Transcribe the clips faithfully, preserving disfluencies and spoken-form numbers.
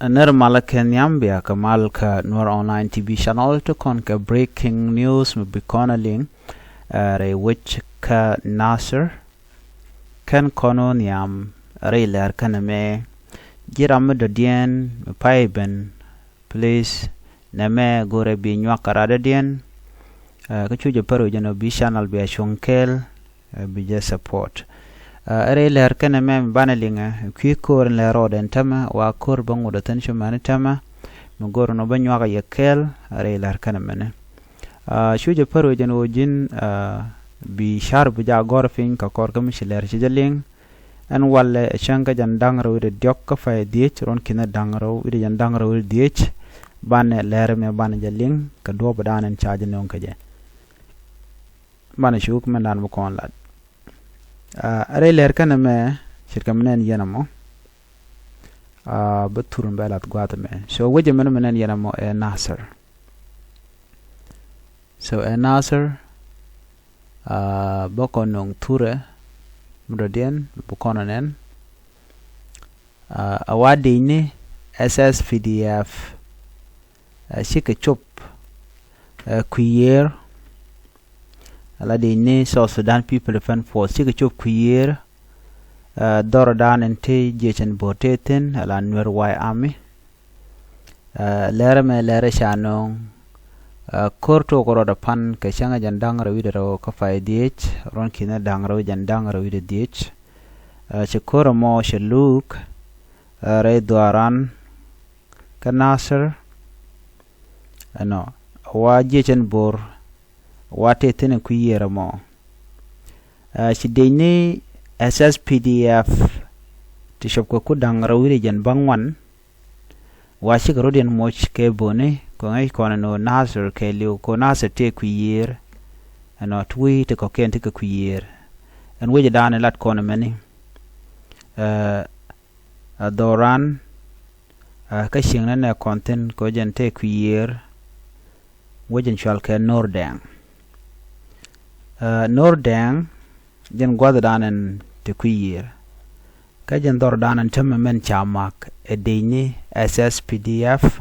Nɛr malä kɛ nhiam, bia kɛ mal kä Nuer Online T V channel ti kɔn kɛ breaking news mi bi kɔn a liŋ. Rɛy wec kä Nasir kɛn kɔn wä nhiam rɛy lɛr kɛn mɛ. Ji̱ ram mi dɔ̱diɛn mi pay ben, please, nɛmɛ go̱rɛ bi nyuak kɛ radɔ̱diɛn. Kä cu jɛ pär wec jɛn ɔ bi channel bia cuɔ̱ŋ kɛɛl, bi jɛ support. Ɛ rɛy lɛr kɛnɛ mɛ mi banɛ liŋɛ kui̱ ko̱r in lɛ rɔɔdɛ in tämɛ wa ko̱r bä ŋut ɛ thi̱n cu mɛni tämɛ mi go̱r in ɔ bä nyuak a yɛ kɛɛl. Ɛ rɛy lɛr kɛnɛ mɛni cu jɛ pär wec jɛn ɣöö ji̱n bi car bi ja gɔ̱r piny kɛ kɔr kä mi ci lɛr ci jɛ liŋ. Ɛn walɛ ɛ cäŋ kä jɛn da̱ŋ rɛw wi̱cdɛ diɔ̱k kä pay dhiec ruɔ̱n ki̱n da̱ŋ rɛw wi̱cdɛ jɛn da̱ŋ rɛw wi̱cdɛ dhiec. Banɛ lɛr mɛ banɛ jɛ liŋ kɛ duɔ̱ɔ̱p dan in ca jɛ nöŋ kä jɛ. Banɛ cuk mɛn dan bi kɔn lat. Ɛ rɛy lɛr kɛnɛ mɛ ce̱tkɛ mi nɛn yɛn ɛmɔ. Bä thur mi bɛ lath gua̱a̱th mɛ so wecɛ mɛn mi nɛn yɛn ɛmɔ ɛ Nasir. So ɛ Nasir bä kɔn nöŋ thurɛ mi dɔ̱diɛn bi kɔn ɔ nɛn. A wa dicni S S P D F cikɛ cop kui̱ yiër. Ala dicni South Sudan People Defense Force cikɛ cop kui̱ yiër. Dhɔrɔdan in ti jiecin bo̱o̱r tëë thi̱n ala Nuer White Army. Lɛrɛ mɛ lɛrɛ ca nöŋ. Ko̱r tok rɔɔdɛ pan kɛ cäŋ jɛn da̱ŋ rɛw wi̱cdɛ rɛw kä pay dhiec ruɔ̱n ki̱n da̱ŋ rɛw jɛn da̱ŋ rɛw wi̱cdɛ dhiec. Ci ko̱r ɛmɔ cɛ luuk rɛy dhuaaran kä Nasir. Ɛnɔ wa jiecɛn bo̱r wa tëë thi̱n kui̱ yiër ɛmɔ. Ci dicni S S P D F ti cop kɛ ku da̱ŋ rɛw wi̱cdɛ jɛn bäŋuan. Wa cikɛ rɔ̱diɛn moc kɛ böni kɛ ŋäc kɔn ɛn ɣöö Nasir kɛɛliw kɛ ɣöö Nasir tëë kui̱ yiër. Ɛnɔ ti wec ti kɔ̱kiɛn ti kɛ kui̱ yiër. Ɛn wec dan lat kɔn ɛmɛni. Ɛ dhɔran kä cieŋ nɛ nɛ kɔn thi̱n kɛ ɣöö jɛn tëë kui̱ yiër. Wec in cual kɛ Nor Dɛŋ. Nor Dɛŋ jɛn gua̱thdan in ti kui̱ yiër. Kä jɛn dhɔrdan in tämɛ mɛn ca mak ɛ dicni S S P D F.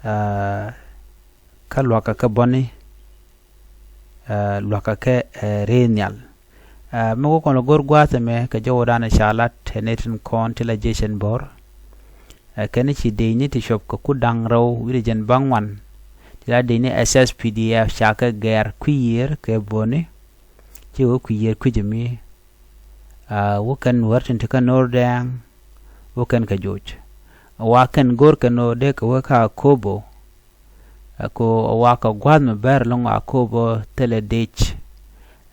Kä luakä kɛ bäni luakä kɛ ɛ rëë nhial. Mi wä kɔn lɛ go̱r gua̱a̱th ɛmɛ kɛ jɔwdan in ca lat ɛ nɛy tin kɔn ti la jiecɛn bo̱r. Ɛ kɛn ci dicni ti cop kɛ ku da̱ŋ rɛw wi̱cdɛ jɛn bäŋuan ti la dicni S S P D F ca kɛ gɛr kui̱ yiër kɛ böni. Ci wä kui̱ yiër kui̱c mi wä kɛn wär tin ti kä Nor Dɛŋ. Wä kɛn kɛ joc wa kɛn go̱r kɛn ɣöö dee kɛ wä kä Akobo. Ɛ ko wa kɛ gua̱a̱th mi bɛr lo̱ŋ Akobo thilɛ dec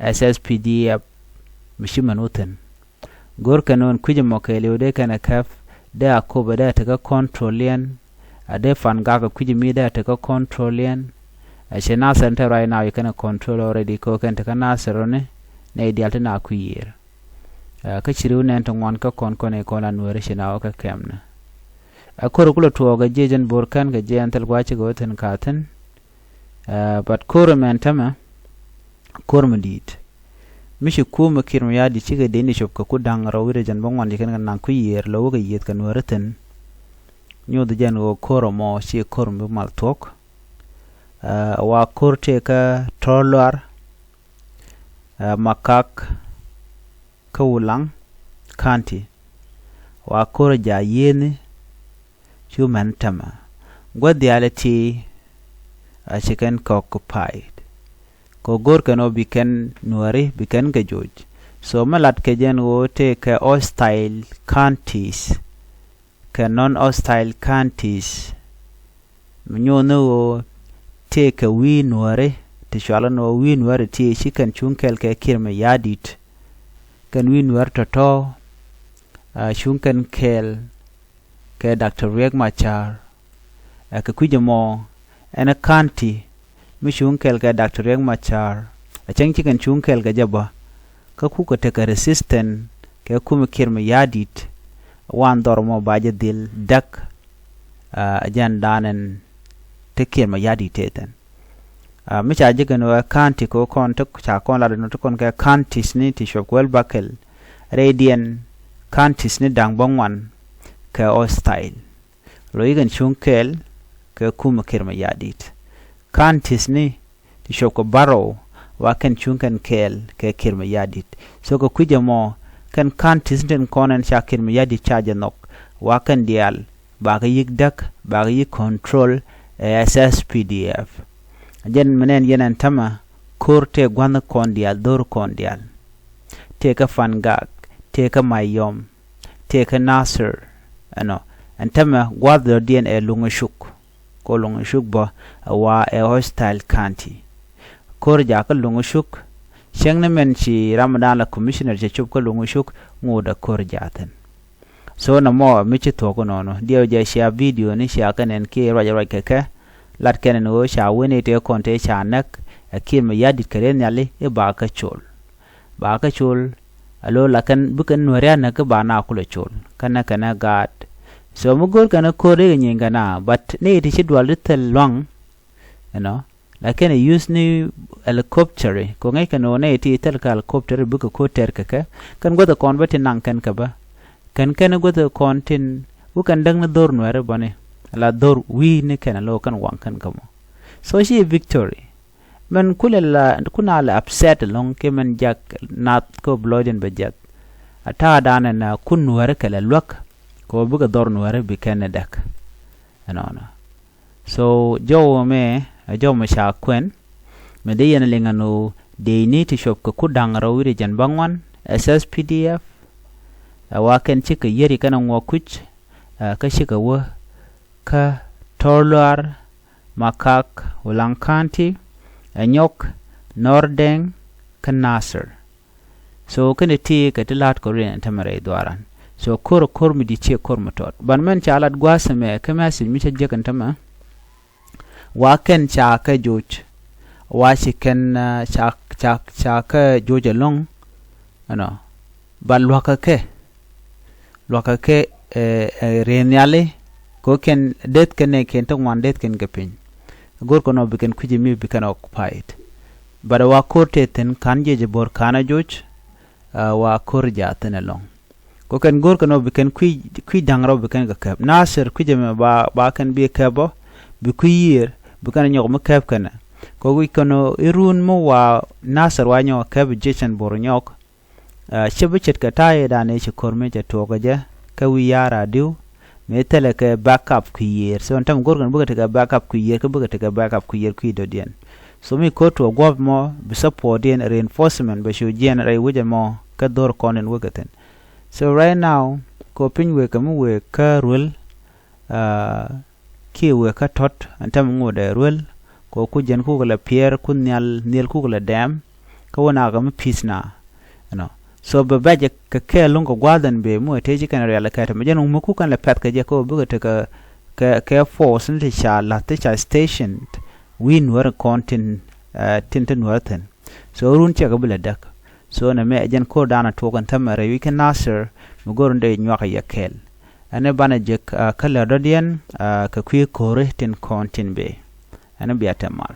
S S P D F mi ci mɛn wä thi̱n. Go̱r kɛn ɣöö kui̱c ɛmɔ kɛɛliw dee kɛn ɛ käp dee Akobo dee ɛ tekä control yɛn. A dee pan gak ɛ kui̱c mi dee ɛ tekä control yɛn. Ɛ cɛ Nasir in te right now ci kɛn ɛ control already kɛ ɣöö kɛn tekä Nasir rɔni nɛy diaal ti na kui̱ yiër. Kä ci ri̱w nɛn ti ŋuan kä kɔn kɔn i̱ kɔn la Nuääri ci na wä kä kɛmni. Ɛ ko̱r kulɛ tuɔɔk ɛ jiɛc ɛn bo̱r kɛn kɛ jiɛn thil gua̱a̱c cikɛ wä thi̱n ka thi̱n. But ko̱r ɛmɛn tämɛ ko̱r mi di̱i̱t. Mi ci kumɛ Kiir Mayardit cikɛ dicni cop kɛ ku da̱ŋ rɛw wi̱cdɛ jɛn bäŋuan ci kɛn kɛ naŋ kui̱ yiër lɛ wä kɛ yiëth kɛ Nuääri thi̱n. Nyoth jɛn ɣöö ko̱r ɛmɔ ci ko̱r mi mal thuɔ̱k. Wa ko̱r tëë kä Tɔ̱r Luar, Makak kä Wulaŋ County. Wa ko̱r ja̱ yiëëni cu mɛn tämɛ. Gua̱th diaal iti a ci kɛn kɛ occupied. Kɛ go̱r kɛn ɔ bi kɛn Nuääri bi kɛn kɛ joc. So mi lat kɛ jɛn ɣöö tëë kɛ hostile counties kɛ non hostile counties. Mi nyoth ni ɣöö tëë kɛ wi̱i̱ Nuääri ti cual ni ɣöö wi̱i̱ Nuääri ti ci kɛn cuŋ kɛl kɛ Kiir Mayardit. Kɛn wi̱i̱ Nuääri tɔ̱tɔ̱ cuŋ kɛn kɛl kɛ Doctor Riek Machar. Ɛ kɛ kui̱c ɛmɔ ɛn ɛ county mi cuŋ kɛl kɛ Doctor Riek Machar. Ɛ cäŋ ci kɛn cuŋ kɛl kɛ jɛ bä kä kukɛ tekɛ resistance kɛ kumɛ Kiir Mayardit. Wan dhɔr mɔ ba jɛ dhil däk. Ɛ jɛn danɛn te Kiir Mayardit te thi̱n. Mi ca jek ɛn ɣöö ɛ county kɛ ɣöö kɔn te ca kɔn lat ɛn ɣöö te kɔn kɛ counties ni ti cuɔp kɛ wäl bäkɛl. Rɛydiɛn counties ni da̱ŋ bäŋuan kɛ hostile. Lo yi kɛn cuŋ kɛɛl kɛ kumɛ Kiir Mayardit. Counties ni ti cuɔp kɛ bärɔw wa kɛn cuŋ kɛn kɛɛl kɛ Kiir Mayardit. So kɛ kui̱c ɛmɔ kɛn counties ni tin kɔn ɛn ca Kiir Mayardit ca jɛ nhɔk wa kɛn diaal bakɛ yi̱k däk, bakɛ yi̱k control ɛ S S P D F. Jɛn mi nɛn yɛn ɛn tämɛ ko̱r tëë gua̱nh kɔn diaal, dho̱r kɔn diaal. Tëë kä Fangak, tëë kä Mayom, tëë kä Nasir. Ɛnɔ ɛn tämɛ gua̱th dɔ̱diɛn ɛ Luŋ Cuk. Ko Luŋ Cuk bä ɛ wa ɛ hostile county. Ko̱r jakä Luŋ Cuk cäŋ ni mɛn ci ram dan la commissioner cɛ cop kä Luŋ Cuk ŋot ɛ ko̱r ja̱thin. So nɔmɔ mi ci thuɔ̱k inɔnɔ diɛw jɛ cia video ni cia kɛ nɛn kiɛ ruac ruac kɛ kɛ. Lat kɛn ɛn ɣöö ca wen i̱ tëë kɔn tëë ca näk ɛ Kiir Mayardit kɛ rɛy nhiali i̱ ba kä col. Ba kä col a lo̱ la kɛn bikɛ Nuääri a näk i̱ ba na kulɛ col kɛnɛ kɛnɛ gaat. So mi go̱o̱r kɛn ɛ ko̱r i̱ kɛ nyieeny kɛn a, but ni i̱ ti ci dual di thil luaŋ. Ɛnɔ la kɛn ɛ use ni helicopter ko ŋäc kɛn ɣöö ni i̱ ti thil kɛ helicopter bikɛ ko̱r tɛr kɛ kɛ. Kɛn guäth ɛ kɔn bä ti naŋ kɛn kɛ bä. Kɛn kɛn guäth ɛ kɔn tin wä kɛn däk ni dho̱r Nuääri bä ni la dho̱r wi̱i̱ ni kɛn ɛ lo̱ kɛn waŋ kɛn kɛ mɔ. So ci victory mɛn kulɛ la kun a lɛ upset ɛlɔ̱ŋ kiɛ mɛn jak nath kä blɔcdin bɛ jiath. A ta̱a̱ danɛ na kun Nuääri kɛ lɛ luäk kɛ ɣöö bikɛ dhɔr Nuääri bi kɛn ni däk. Ɛnɔnɔ. So jɔw mɛ ɛ jɔw mɛ ca kuɛn mɛ dee yɛn liŋ ɛn ɣöö dee ni ti cuɔp kɛ kut da̱ŋ rɛw wi̱cdɛ jɛn bäŋuan S S P D F. Ɛ wa kɛn cikɛ yieri kɛn ɛ ŋuɔk kuc ɛ kä cikɛ wä kä Tɔr Luaar, Makak, Ulaŋ County, Anyok, Nordeng, kä Nasir. So kɛn ti kɛ ti la̱t kɛ rin ɛn tämɛ rɛy dhuaaran. So ko̱r ko̱r mi di̱t ciɛ ko̱r mi tɔt ban mɛn ca lat gua̱a̱th ɛmɛ kä message mi ca jiäk ɛn tämɛ. Wa kɛn ca kɛ joc wa ci kɛn ca ca ca kɛ joc ɛlɔ̱ŋ. Ɛnɔ ba luakä kɛ luakä kɛ ɛ ɛ rɛy nhiali. Kɛ kɛn deth kɛn nɛ kɛn ti ŋuan deth kɛn kɛ piny. Go̱r kɛ nɔ bi kɛn kui̱c mi bi kɛn occupied. But wa ko̱r tëë thi̱n ka̱n jiɛc bo̱r ka̱n a joc. Wa ko̱r jaathin ɛlɔ̱ŋ. Kɛ kɛn go̱r kɛ nɔ bi kɛn kui̱ kui̱ da̱ŋ rɛw bi kɛn kɛ kɛp Nasir kui̱c ɛmɛ ba ba kɛn bi kɛp ɔ bi kui̱ yiër bi kɛn nyɔk mi kɛp kɛnɛ. Kɛ wi̱c kɛn ɔ irun mi wa Nasir wa nyɔk kɛp jiɛc ɛn bo̱r nyɔk. Cɛ bi ce̱tkɛ ta̱a̱ i̱ da̱a̱n i̱ ci ko̱r mi cɛ tuɔɔk kɛ jɛ kɛ wi̱i̱ ya̱r a di̱w. Mi thilɛ kɛ backup kui̱ yiër so ɛn täm go̱rkɛn bikɛ tekɛ backup kui̱ yiër kä bikɛ tekɛ backup kui̱ yiër kui̱ dɔ̱diɛn. So mi ko̱r tuɔɔk guɔ̱p mɔ bi support diɛn reinforcement bɛ cu jiɛn rɛy wecɛ mɔ kä dho̱r kɔn in wekɛ thi̱n. So right now kɛ piny wekɛ mi wek kä Ruel. Kiɛ wëë kä tɔ̱t ɛn tɛm ŋot ɛ ruel kɛ ku jɛn kukɛ lɛ piɛɛr ku nhial nhiel kukɛ lɛ dɛɛm. Kä wä nakɛ mi pi̱th na ɛnɔ. So bɛ bɛc kɛ kɛɛl luŋ kɛ gua̱a̱th ɛn bee mi wä tëë ci kɛn rial kɛ tɛmɛ jɛn wä mi kukɛn lɛ pɛ̈th kɛ jɛ kɛ wä bikɛ tekɛ kɛ kɛ force ni ti ca la̱th ti ca station. Wi̱i̱ nuäär kɔn tin tin ti nuäär thi̱n. So run ciɛ kɛ bi lɛ däk. So nɛ mɛ ɛ jɛn ko̱r da̱a̱n a tuɔk ɛn tɛmɛ rɛy wi̱c kä Nasir mi go̱r in dee nyuak a yɛ kɛɛl. Ɛn ɛ banɛ jek kä lɛr dɔ̱diɛn kɛ kui̱ ko̱ri tin kɔn tin bee. Ɛn ɛ bia tɛm mal.